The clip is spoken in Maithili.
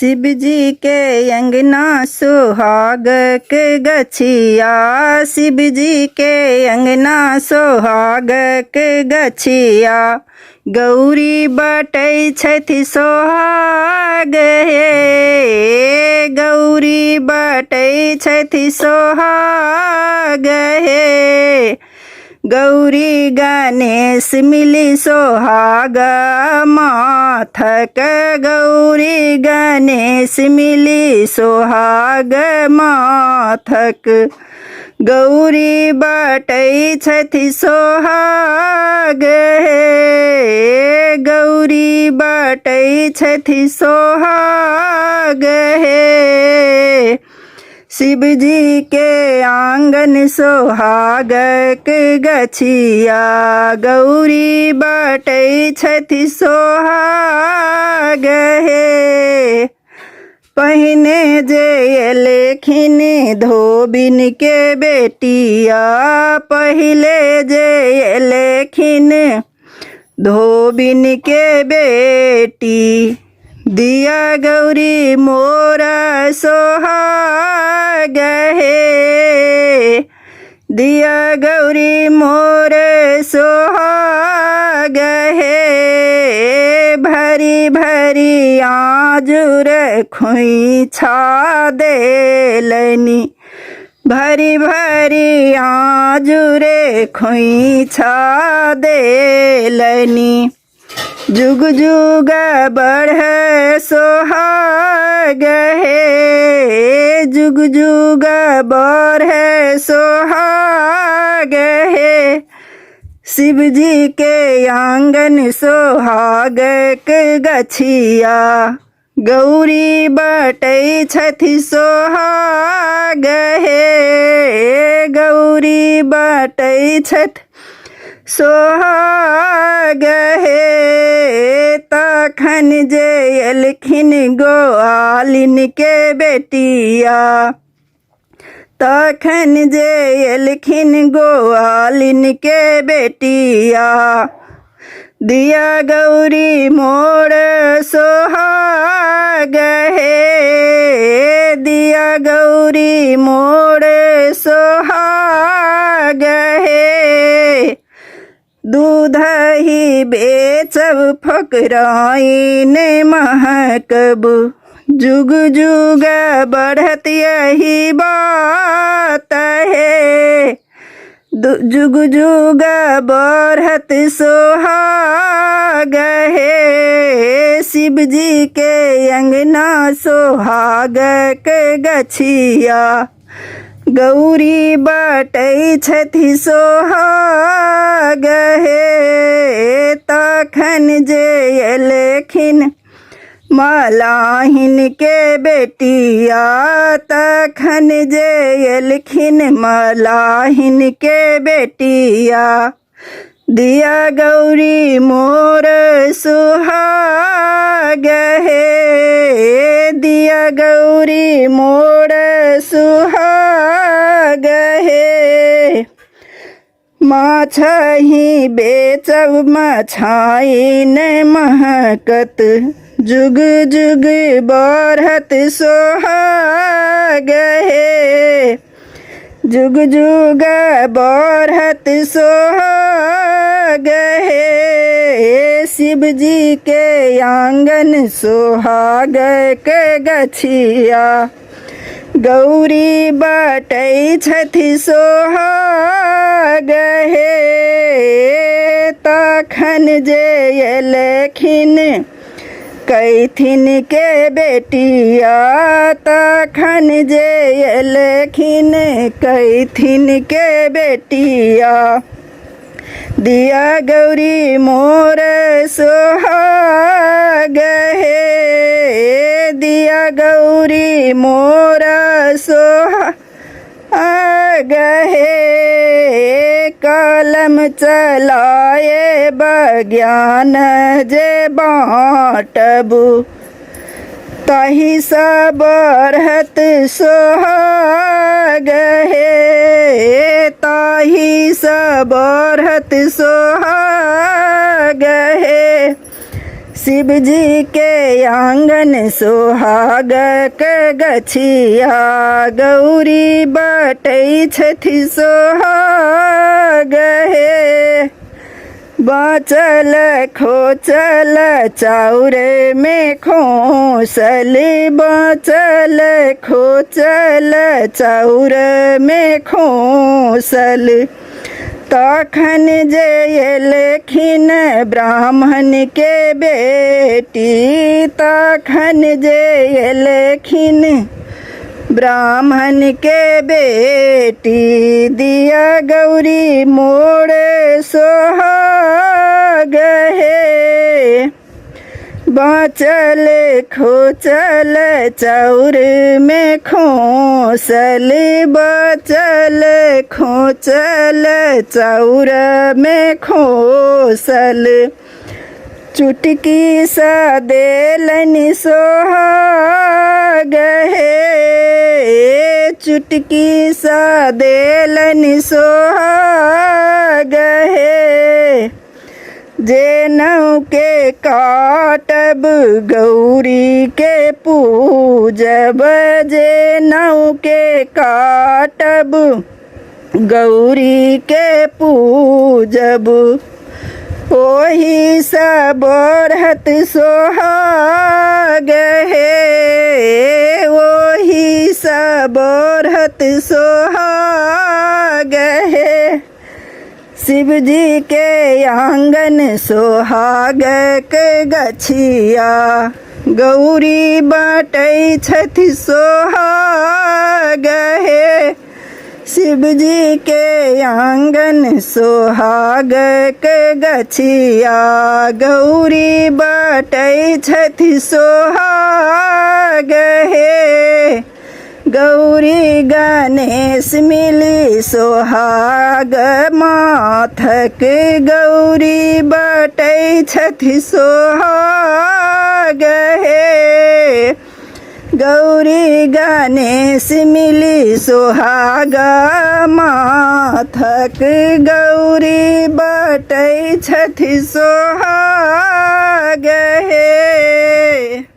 शिवजी के अंगना सोहागक गछिया, शिवजी के अंगना सोहागक गछिया। गौरी बटै छथि सोहाग हे, गौरी बटै छथि सोहाग हे। गौरी गणेश मिली सोहाग माथक, गौरी गणेश मिली सोहाग माथक। गौरी बटै छथि सोहाग हे, गौरी बटै छथि सोहाग हे। शिवजी के आंगन सोहागक गछिया, गौरी बटै छथि सोहाग हे। पहिने जे एलखिन धोबिन के बेटिया, पहिले जे एलखिन धोबिन के बेटी। दिया गौरी मोर सोहाग हे, दिया गौरी मोर सोहाग हे। भरी भरी आजुर खोइछा देलनि, भरी भरी आजुरे खोइछा देलनि। जुग जुग बढ़े सोहाग हे, जुग जुग बढ़े सोहाग हे। शिवजी के आंगन सोहागक गछिया, गौरी बटै छथि सोहाग हे, गौरी बटै छथि सोहाग हे। तखन जे एलखिन गोआलिन के बेटिया, तखन जे एलखिन गोआलिन के बेटिया। दिया गौरी मोर सोहाग हे, दिया गौरी मोर सोहाग हे। दूध ही बेचब फकराइन महकब, जुग जुग बढ़त यही बात हे। जुग जुग बढ़त सोहाग हे। शिवजी के अंगना सोहागक गछिया, गौरी बटै छथि सोहाग हे। तखन जे एलखिन मलाहिन के बेटिया, तखन जे एलखिन मलाहिन के बेटिया। दिया गौरी मोर सुहाग हे, दिया गौरी मोर सुहाग हे। माछ ही बेचब मछाइन महकत, जुग जुग बढ़त सोहाग हे। जुग जुग बढ़त सोहाग हे। शिवजी के आंगन सोहाग के गछिया, गौरी बटै छथि सोहाग हे। तखन जे एलखिन कैथिन के बेटिया, तखन जे एलखिन कैथिन के बेटिया। दिया गौरी मोर सोहाग हे, दिया गौरी मोर सोहाग हे। कलम चलाए बज्ञान जे बाँटबू, ताहि सँ बढ़त सोहाग हे, ताहि सँ बढ़त सोहाग हे। शिवजी के आंगन सोहागक गछिया गौरी बटै छथि सोहाग हे। बाँचल खोचल चाउर में खोसल, बाँचल खोचल चाउर में खोसल। तखन जे एलखिन ब्राह्मण के बेटी, तखन जे एलखिन ब्राह्मण के बेटी, दिया गौरी मोर सोहाग हे। बाँचल खोचल चाउर में खोसल, बाँचल खोचल चाउर में खोसल। चुटकी सा देलनि सोहाग हे, चुटकी सा देलनि सोहाग हे। जे के काटब गौरी के पूजब, जे के काटब गौरी के पूजब, ओही सँ बढ़त सोहाग हे, ओही सँ बढ़त सोहाग हे। शिवजी के आंगन सोहागक गछिया गौरी बाँटै छथि सोहाग हे। शिवजी के आंगन सोहागक गछिया गौरी बाँटै छथि सोहाग हे। गौरी गणेश मिली सोहाग माथक, गौरी बटै छथि सोहाग हे। गौरी गणेश मिली सोहाग माथक, गौरी बटै छथि सोहाग हे।